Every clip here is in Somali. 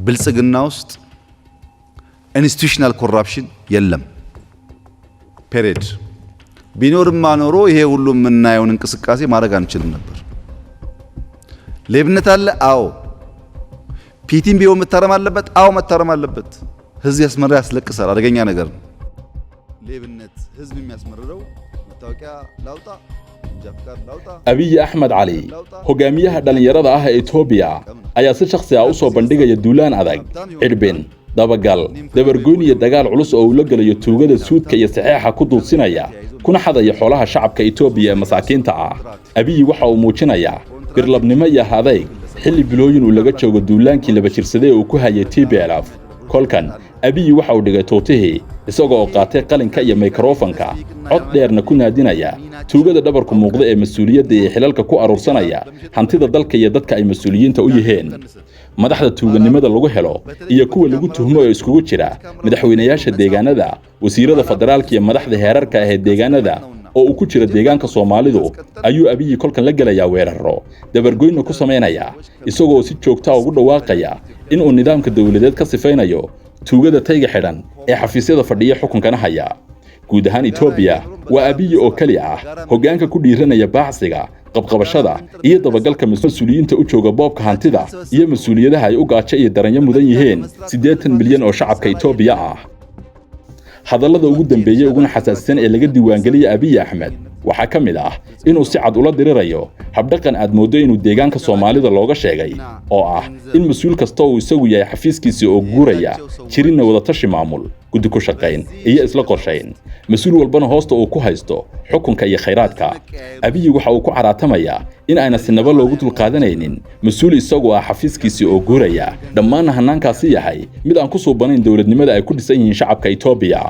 ብልጽግና ውስጥ institutional corruption የለም። Period። ቢኖርማ ኖሮ ይሄ ሁሉ የምናየውን እንቅስቃሴ ማድረግ አንችልም ነበር። ሌብነት አለ? አዎ። PT ም ቢሆን መታረም አለበት? አዎ መታረም አለበት። ህዝብ ያስመራ ያስለቅሳል። አደገኛ ነገር ነው። ሌብነት ህዝብ የሚያስመርረው መታወቂያ ላውጣ፣ መንጃ ፍቃድ ላውጣ፣ Abiy Axmed Cali, hogaamiyaha dhallinyarada ah ee Etoobiya, ayaa si shakhsi ah u soo bandhigaya duulaan adag, cidhbin, dabagal, dabargoyn iyo dagaal culus oo uu la gelayo tuugada suudka iyo saxeexa ku duudsinaya kuna xadaya xoolaha shacabka Etoobiya ee masaakiinta ah. Abiy waxa uu muujinayaa birlabnimo iyo adayg xilli bilooyin uu laga joogo duulaankii laba jirsaday ee uu ku hayay TPLF. Kolkan Abiy waxa uu dhigay tuutihii, isagoo oo qaatay qalinka iyo mikrofanka, cod dheerna ku naadinaya tuugada dhabarku muuqda ee mas-uuliyadda iyo xilalka ku aruursanaya hantida dalka iyo dadka ay mas-uuliyiinta u yihiin. Madaxda tuuganimada lagu helo iyo kuwa lagu tuhmo oo iskugu jira madaxweynayaasha deegaanada, wasiirada federaalka iyo madaxda heerarka ah ee deegaanada oo uu ku jiro deegaanka Soomaalidu, ayuu Abiyi kolkan la gelayaa weeraro, dabargoynna ku samaynaya, isagoo si joogta ugu dhawaaqaya inuu nidaamka dowladeed ka sifaynayo tuugada tayga xidhan ee xafiisyada fadhiya xukunkana haya guud ahaan Etoobiya. Waa Abiyi oo keli ah hoggaanka ku dhiiranaya baacsiga, qabqabashada iyo dabagalka mas-uuliyiinta u jooga boobka hantida iyo mas-uuliyadaha ay u gaajo iyo daranyo mudan yihiin 80 milyan oo shacabka Etoobiya ah. Hadallada ugu dambeeyey uguna xasaasisan ee laga diiwaangeliyey Abiy Axmed waxaa ka mid ah inuu si cad ula dirirayo habdhaqan aad mooddo inuu deegaanka Soomaalida looga sheegay, oo ah in mas-uul kasta uu isagu yahay xafiiskiisii oo guuraya, jirinna wadatashi maamul, guddi ku shaqayn iyo isla qorshayn, mas-uul walbana hoosta uu ku haysto xukunka iyo khayraadka. Abiyi waxa uu ku caraatamayaa in ayna sinaba loogu dulqaadanaynin mas-uul isagu ah xafiiskiisii oo guuraya, dhammaanna hannaankaasi yahay mid aan ku suubanayn dowladnimada ay ku dhisan yihiin shacabka Etoobiya.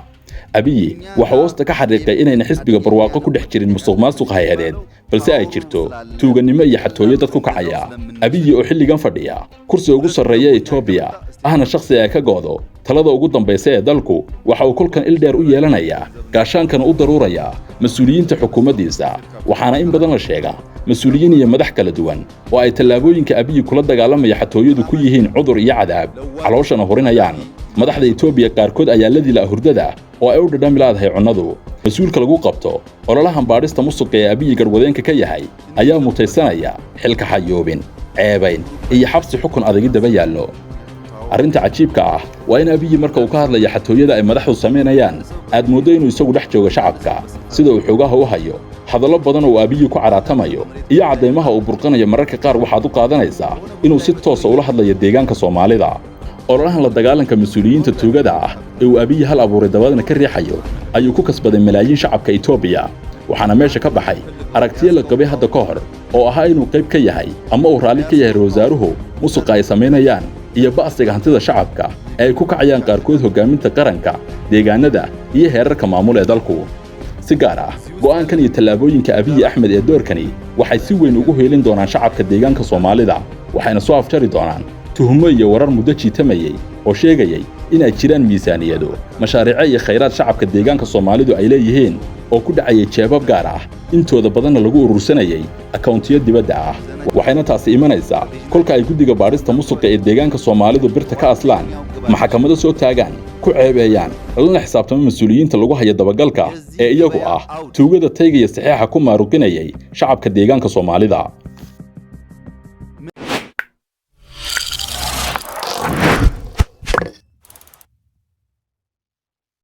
Abiyi waxau hoosta ka xariiqay inayna xisbiga Barwaaqo ku dhex jirin musuq maasuq hay-adeed, balse ay jirto tuugannimo iyo xatooyo dad ku kacaya. Abiyi oo xilligan fadhiya kursiga ugu sarreeya Etoobiya, ahna shakhsi ay ka go'do talada ugu dambaysa ee dalku, waxa uu kolkan il dheer u yeelanayaa, gaashaankana u daruurayaa mas-uuliyiinta xukuumaddiisa. Waxaana in badan la sheegaa mas-uuliyiin iyo madax kala duwan oo ay tallaabooyinka Abiyi kula dagaalamaya xatooyadu ku yihiin cudur iyo cadaab, calooshana hurinayaan. Madaxda Etoobiya qaarkood ayaa la dila hurdada oo ay u dhadhami laadahay cunnadu. Mas-uulka lagu qabto ololahan baadhista musuqa ee Abiyi garwadeenka ka yahay ayaa mutaysanaya xilka xayuubin, ceebayn iyo xabsi xukun adagi daba yaallo. Arrinta cajiibka ah waa in Abiyi marka uu ka hadlaya xatooyada ay madaxdu samaynayaan aad mooddo inuu isagu dhex joogo shacabka, sida uu xoogaha u hayo. Hadallo badan oo Abiyi ku caraatamayo iyo caddaymaha uu burqanayo mararka qaar waxaad u qaadanaysaa inuu si toosa ula hadlayo deegaanka Soomaalida. Ololahan la dagaalanka mas-uuliyiinta tuugada ah ee uu Abiyi hal abuuray dabadana ka riixayo ayuu ku kasbaday malaayiin shacabka Etoobiya, waxaana meesha ka baxay aragtiyo la qabay hadda ka hor oo ahaa inuu qayb ka yahay ama uu raalli ka yahay ra-wasaaruhu musuqa ay samaynayaan iyo ba'siga hantida shacabka ee ay ku kacayaan qaarkood hoggaaminta qaranka, deegaanada iyo heerarka maamul ee dalku. Si gaar ah, go'aankan iyo tallaabooyinka Abiyi Axmed ee doorkani waxay si weyn ugu heelin doonaan shacabka deegaanka Soomaalida, waxayna soo afjari doonaan tuhumo iyo warar muddo jiitamayey oo sheegayay in ay jiraan miisaaniyado, mashaariico iyo khayraad shacabka deegaanka Soomaalidu ay leeyihiin oo ku dhacayay jeebab gaar ah, intooda badanna lagu urursanayay akowntiyo dibadda ah. Waxayna taasi imanaysaa kolka ay guddiga baadhista musuqa ee deegaanka Soomaalidu birta ka aslaan, maxkamado soo taagaan, ku ceebeeyaan, lalana xisaabtamo mas-uuliyiinta lagu haya dabagalka ee iyagu ah tuugada tayga iyo saxeexa ku maaruqinayay shacabka deegaanka Soomaalida.